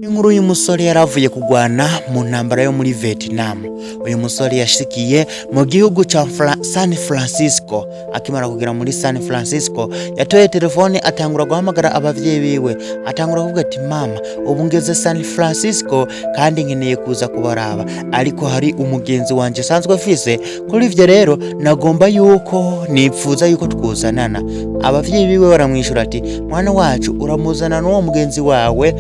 Inkuru y'umusore yaravuye kugwana mu ntambara yo muri Vietnam. Uyu musore yashikiye mu gihugu ca San Francisco. Akimara kugera muri San Francisco, yatoye telefone, atangura guhamagara abavyeyi biwe, atangura kuvuga ati: "Mama, ubu ngeze San Francisco kandi nkeneye kuza kubaraba, ariko hari umugenzi wanje asanzwe afise. Kuri ivyo rero nagomba yuko nipfuza yuko twuzanana." Abavyeyi biwe baramwishura ati: "Mwana wacu, uramuzana n'uwo mugenzi wawe,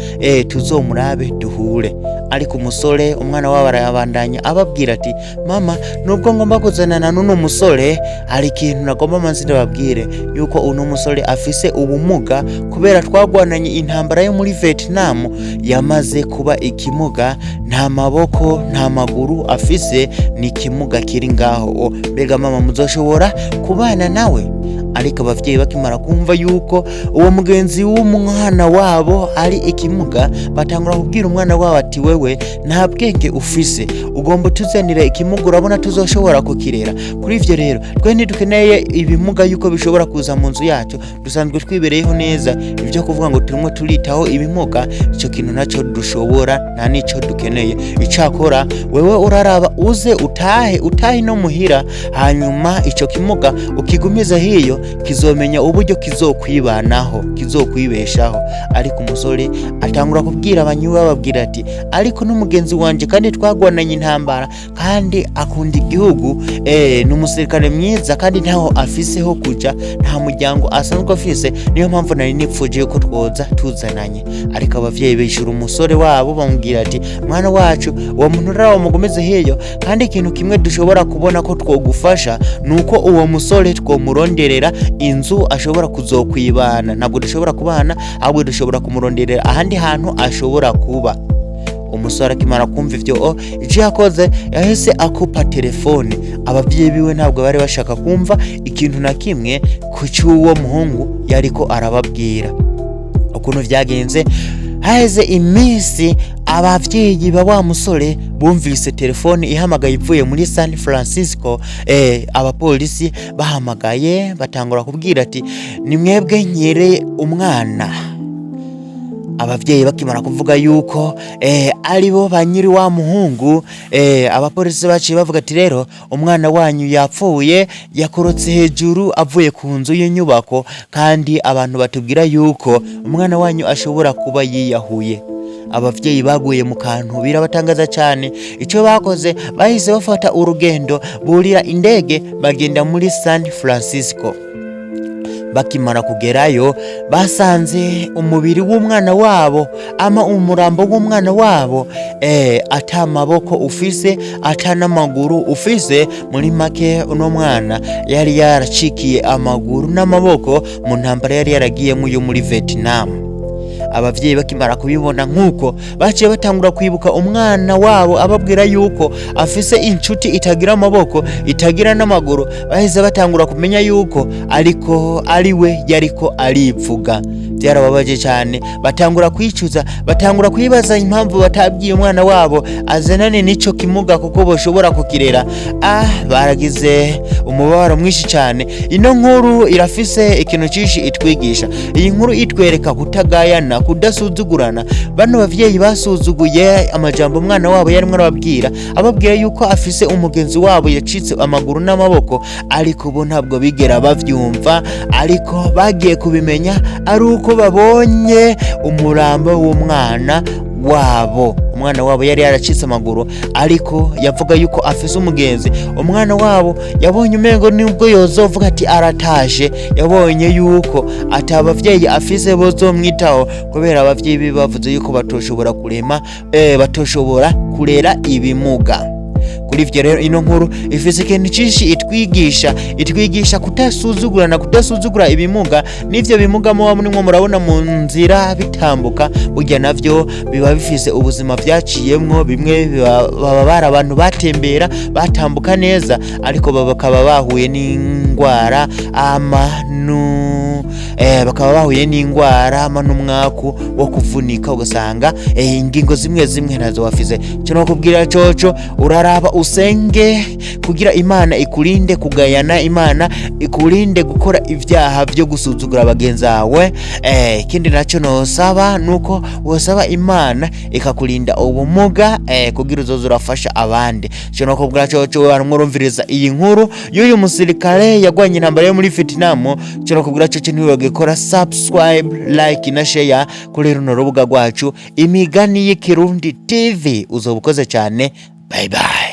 tuzomurabe duhure." Ariko umusore, umwana wabo, arabandanya ababwira ati: "Mama, nubwo ngomba kuzanana n'uno musore, hari ikintu nagomba manzi ndababwire, yuko uno musore afise ubumuga. Kubera twagwananye intambara yo muri Vietnam, yamaze kuba ikimuga, nta maboko nta maguru afise, ni ikimuga kiri ngaho. Mbega mama, muzoshobora kubana nawe?" Ariko abavyeyi bakimara kumva yuko uwo mugenzi w'umwana wabo ari ikimuga, batangura kubwira umwana wabo ati: "Wewe nta bwenge ufise, ugomba utuzanire ikimuga, urabona tuzoshobora kukirera? Kuri ivyo rero twe ntidukeneye ibimuga yuko bishobora kuza mu nzu yacu, dusanzwe twibereyeho neza. Ivyo kuvuga ngo turimo turitaho ibimuga, ico kintu naco dushobora, nta nico dukeneye. Icakora wewe uraraba uze utahe, utahe no muhira, hanyuma ico kimuga ukigumiza hiyo, kizomenya uburyo kizokwibanaho, kizokwibeshaho." Ariko umusore atangura kubwira abanywi, bababwira ati: "Ariko n'umugenzi wanje, kandi twagwananye intambara, kandi akunda igihugu, ni umusirikare mwiza, kandi ntaho afise ho kuja, nta muryango asanzwe afise, niyo mpamvu nari nipfuje yuko twoza tuzananye." Ariko abavyeyi bishura umusore wabo, bamubwira ati: "Mwana wacu, uwo muntu uraba mugumize hiyo, kandi ikintu kimwe dushobora kubona ko twogufasha nuko uwo musore twomuronderera inzu ashobora kuzokwibana. Ntabwo dushobora kubana, ahubwo dushobora kumuronderera ahandi hantu ashobora kuba." Umusore akimara kumva ivyo, ico yakoze yahise akupa telefone. Abavyeyi biwe ntabwo bari bashaka kumva ikintu na kimwe ku cy'uwo muhungu yariko arababwira. Ukuntu vyagenze, haheze iminsi, abavyeyi ba wa musore bumvise telefone ihamagaye ivuye muri San Francisco. Abapolisi bahamagaye, batangura kubwira ati: "Ni mwebwe nyere umwana?" Abavyeyi bakimara kuvuga yuko aribo ba nyiri wa muhungu, abapolisi baciye bavuga ati: "Rero umwana wanyu yapfuye, yakorotse hejuru avuye ku nzu y'inyubako, kandi abantu batubwira yuko umwana wanyu ashobora kuba yiyahuye." Abavyeyi baguye mu kantu, birabatangaza cyane. Icyo bakoze, bahise bafata urugendo, burira indege, bagenda muri San Francisco. Bakimara kugerayo, basanze umubiri w'umwana wabo, ama umurambo w'umwana wabo, ata maboko ufise, ata n'amaguru ufise. Muri make, uno mwana yari yaracikiye amaguru n'amaboko mu ntambara yari yaragiyemo yo muri Vietnam. Abavyeyi bakimara kubibona nk'uko, baciye batangura kwibuka umwana wabo ababwira yuko afise inshuti itagira amaboko, itagira n'amaguru. Bahise batangura kumenya yuko ariko ari we yariko arivuga. Byarababaje cyane, batangura kwicuza, batangura kwibaza impamvu batabwiye umwana wabo azanane n'ico kimuga, kuko boshobora kukirera. Baragize umubabaro mwinshi cyane. Ino nkuru irafise ikintu cyinshi itwigisha. Iyi nkuru itwereka kutagayana, kudasuzugurana. Bano bavyeyi basuzuguye amajambo umwana wabo yarimwo arababwira, ababwira yuko afise umugenzi wabo yacitse amaguru n'amaboko, ariko bo ntabwo bigera bavyumva. Ariko bagiye kubimenya ari uko babonye umurambo w'umwana wabo. Umwana wabo yari yaracitse amaguru, ariko yavuga yuko afise umugenzi. Umwana wabo yabonye umengo nubwo yozovuga ati aratashe, yabonye yuko ati abavyeyi afise bozomwitaho, kubera abavyeyi be bavuze yuko batoshobora kurema, batoshobora kurera ibimuga. Kuri ivyo rero, ino nkuru ifise ikintu cinshi itwigisha. Itwigisha kutasuzugurana, kudasuzugura ibimuga. N'ivyo bimuga muba murimwo murabona mu nzira bitambuka, burya navyo biba bifise ubuzima vyaciyemwo. Bimwe baba bari abantu batembera, batambuka neza, ariko bakaba bahuye n'ingwara ama nu Bakaba bahuye n'ingwara hamwe n'umwaku wo kuvunika, ugasanga ingingo zimwe zimwe ntazo bafise. Cyo nokubwira coco, uraraba usenge kugira Imana ikurinde kugayana, Imana ikurinde gukora ibyaha byo gusuzugura bagenzi bawe. Ikindi nacyo nosaba nuko wosaba Imana ikakurinda ubumuga, kugira uzoze urafasha abandi. Cyo nokubwira coco, abantu murumviriza iyi nkuru y'uyu musirikare yagwanye intambara yo muri Vietnam, cyo nokubwira coco, ntiwibagire gukora subscribe, like na share kuri runo rubuga rwacu Imigani y'Ikirundi TV. Uzoba ukoze cyane. Bye bye.